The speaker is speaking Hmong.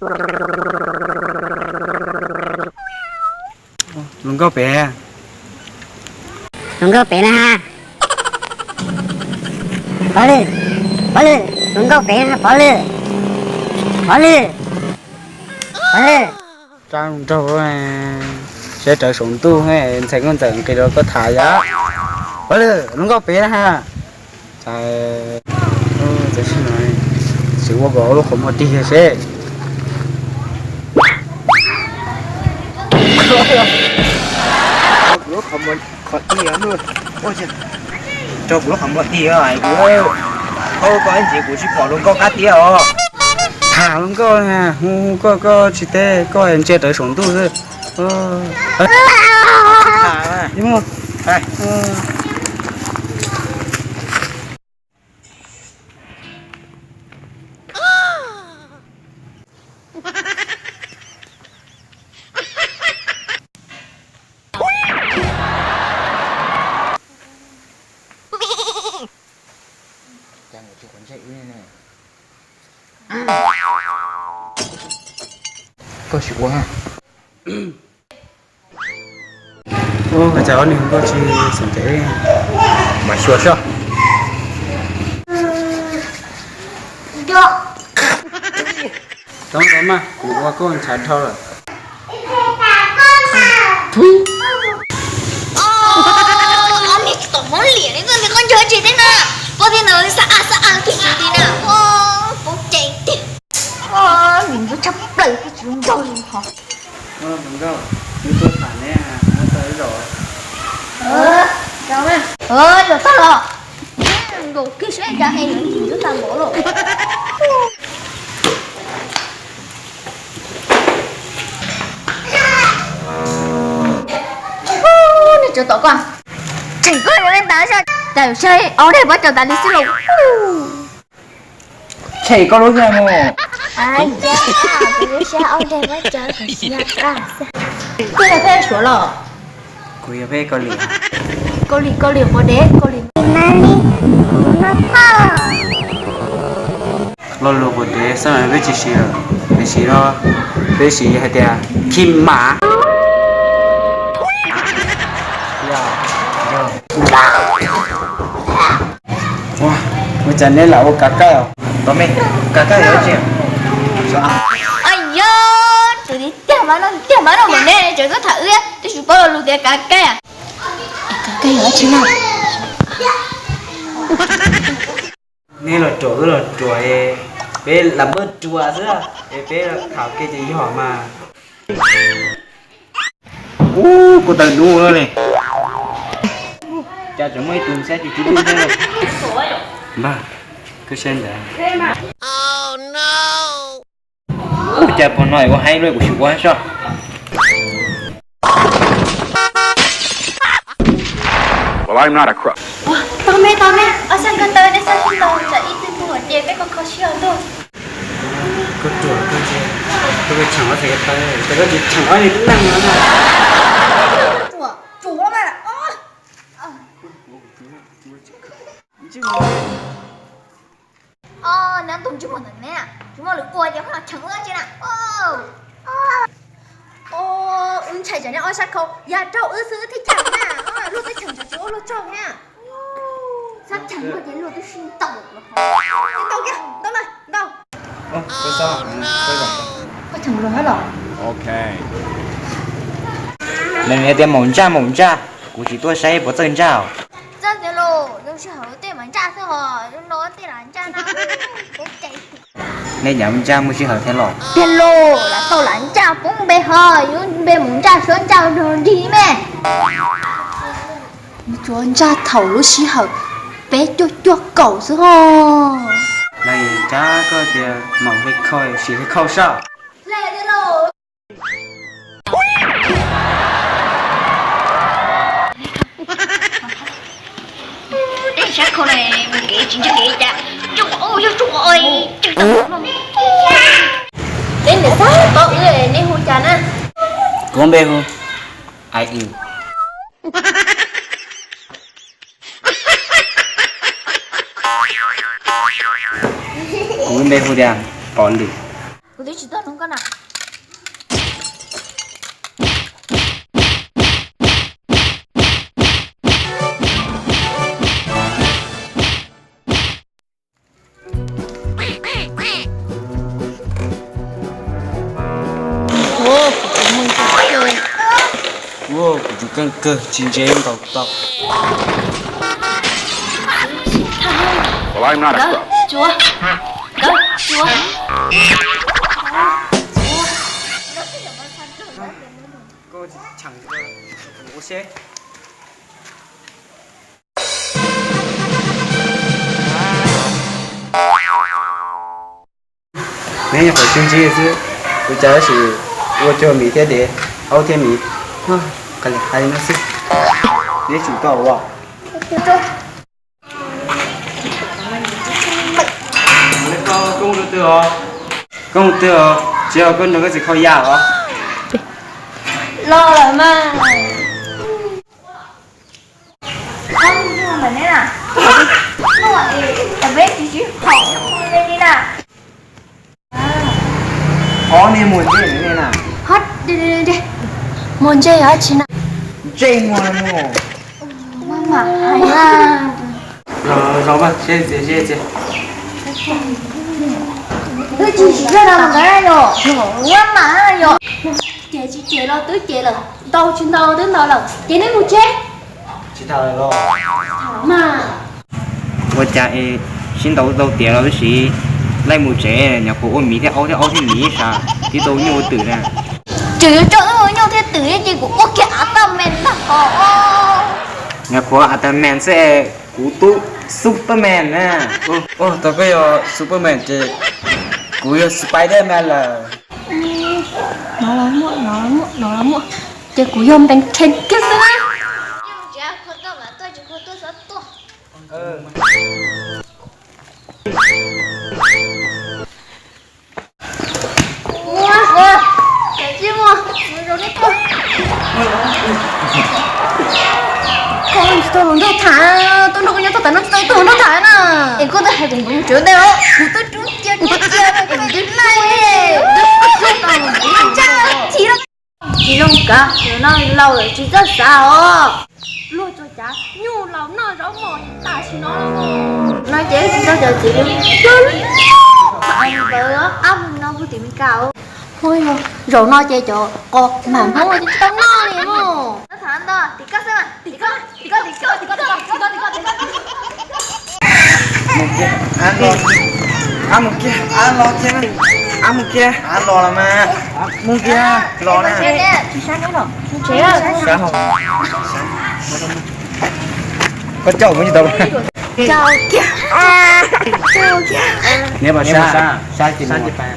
Hluas nkauj pem, hluas nkauj pem na ha. Pov Lwm, Pov Lwm, hluas nkauj pem na, Pov Lwm, Pov Lwm, Pov Lwm. Rab nraug, seb rawv saum ntuj, ntxhais nkauj ntxawm nqis rau koj tham yom. Pov Lwm, hluas nkauj pem na ha. Tsis ua kom lub qhov muag dig seb. Rau kuv lub qhov muag dig, kuv, koj ntxiv kuv tsis pom hluas nkauj qab tiab os. Tham hluas nkauj na, hu hu koj, koj tsis teb, koj ntsia rawv saum ntuj xwb. Koj sim ua. Ua cas ob niag nkauj tsis xav ntev, mas xyuas soj. Tau tau mas, kuv ua koj ntshav dhau lawm. Ob niag tsis tau hmoov liam li koj, koj nco tsis teb na. Poj thiab ntawd xab a xab a kiag tsis ti na. Pov Lwm ces tiag. Nws ntxub tshaj plaws, koj tsis zoo nraug li hos. Nkauj, neb tuaj tham neb, muab tau ib zaug. Zaum tag los, nkaus kiag seb cas he yuav ntxim ntxub tag npaum lawm. Neb tsov tom koj, tseem koj yuav li ntawd, cas yuav saib ob daim pob cov tas li xwb los. Tshem koj lub xyab mus. Koj yog peb Suav los? Kuv yog peb Kaus Lim. Kaus Lim, Kaus Lim quav dev, Kaus Lim. Lo lus quav dev xab mas peb tsis siv lawm, peb siv no, peb siv hais tias khib mam. Ua cas neb lam ua kav kaij os? Tau me, kav kaij yog dab tsi? Yog, tus tiag mas no, tiag mas no mas neb tseem tuaj tham wb, twb tsis paub lo lus tias kav kaij. Kav kaij yog dab tsi na? Neb los ruam wb los ruam, peb lam npawb ruam xwb, es peb tham kiag ces yog mas. Ub, kuv taws dub li. Cas tseem muaj ib tug saib tsis tsis dub thiab li. Npawg, koj saib ntawd. Ub, cas pog no ua haib luaj, kuv sim ua soj. Tau me, tau me, ob sab ko taw nej sab ko taw, tsam ib tug tug hom ces peb ko kho siab ntuj. Koj ruam koj tsis, koj tseem ob txhais ko taw, koj tsis tseem ob niag neeg no na. Ruam, ruam mas. Neb tus ntsej muag ntawm neb, tsis muaj lwm ua ces ho cheem wb tsi na. Wb ntshai tsam neb ob sab khau yog raug wb xwb thiaj cheem na. Luag twb cheem tsam tsis ua luag tsaug thiab. Sab cheem luag ces luag twb sib ntaus. Ntaus kiag, ntaus na, ntaus. Koj cheem luag thiab los? Nws hais tias maum ntsaj maum ntsaj, kuv tsis tuaj saib puas txawj ntsaj os. Txawj tiag lauj, zoo sij hawm tej mas ntsaj xwb hos, zoo no tej lam ntsaj na. Nej nyav ntsaj muaj sij hawm thiab los? Tiag lauj, lam tau lam ntsaj poob npe hos, yuav npe maum ntsaj suav ntsaj nrog nrig me. Tsuav ntsaj thaum lub sij hawm peb cuaj cuaj kaum xwb hos. Lawv cab koj tias maum hle khau, sim hle khau soj. Dej sab khau na, mus kev tsis ntseeg kev cas, tsuas ua yog tsuas ua ua tseem tau no. Peb niam xab paub wb, nej hu cas na? Kuv npe hu Ai W. Kuv npe hu tias Pov Lwm. Kuv twb tsis Too koj na. Ua, kuv tus kheej kawg tsis ntse ntaus tau. Nkawd, tsuav. Nkawd, tsuav. Tsuav. Koj tsis cheem ua seb. Neb nyuam qhuav sib ntsib xwb, ua cas tab sis ua cuag miv thiab dev, aub thiab miv. Qhov li hais li no xwb, neb tsum tau ua. Koj mus twg os? Tsis yog koj nrog koj txiv kho ya os? Los lawm mas. Ob niag muag ntsej ne na. Muag ntsej yog dab tsi na? Ntsej muag no. Mam hais na. Zov mas, seb txiv, seb txiv. Twb tsis siv zog no mas ntawd yom, ua mam yom. Ces tsis ces los twb ces lawm, ntaus tsis ntaus twb ntaus lawm, ces neb mus tsev. Tsis tham lawm los? Tham mas. Ua cas es sib ntaus tau tiav los tab sis laij mus tsev, nyuam qhuav ua miv thiab aub thiab aub thiab miv ib sab, tib tau nyuj ua twm na. Tseem yuav tso wb ua nyuj thiab twm thiab ces kuv ua kiag av taj mees ntag hos. Nyuam qhuav av taj mees xwb es kuv tub Superman na. Ua tau koj yog Superman ces kuv yog Spiderman lawm. No los muaj, no los muaj, no los muaj, ces kuv yog npeev khees kiag xwb na. Koj tsis tau hluas nraug tham, tuaj nrog koj nyob txog tav no tsis tau ib tug hluas nraug tham na. Es koj twb hais tias kuv mus tsev ntej os, kuv twb rub cia rub cia rau koj twb laij. Tsis zoo kav, zaum no laus lawm tsis txawj xav os. Luag tsuas cav nyuj laus noj zaub mos tam sim no. No ces tsis tau cov txiv li. Ntawd ab no puag tim Meskas. Zaum no ces cov qos mam Hmoob tsis tau noj li mus. Ab mus kiag, ab los kiag, ab mus kiag, ab los kiag, ab los los mas, mus kiag los na. Koj caum kuv tsis tau. Neb mas sab, sab ces sab ces pas.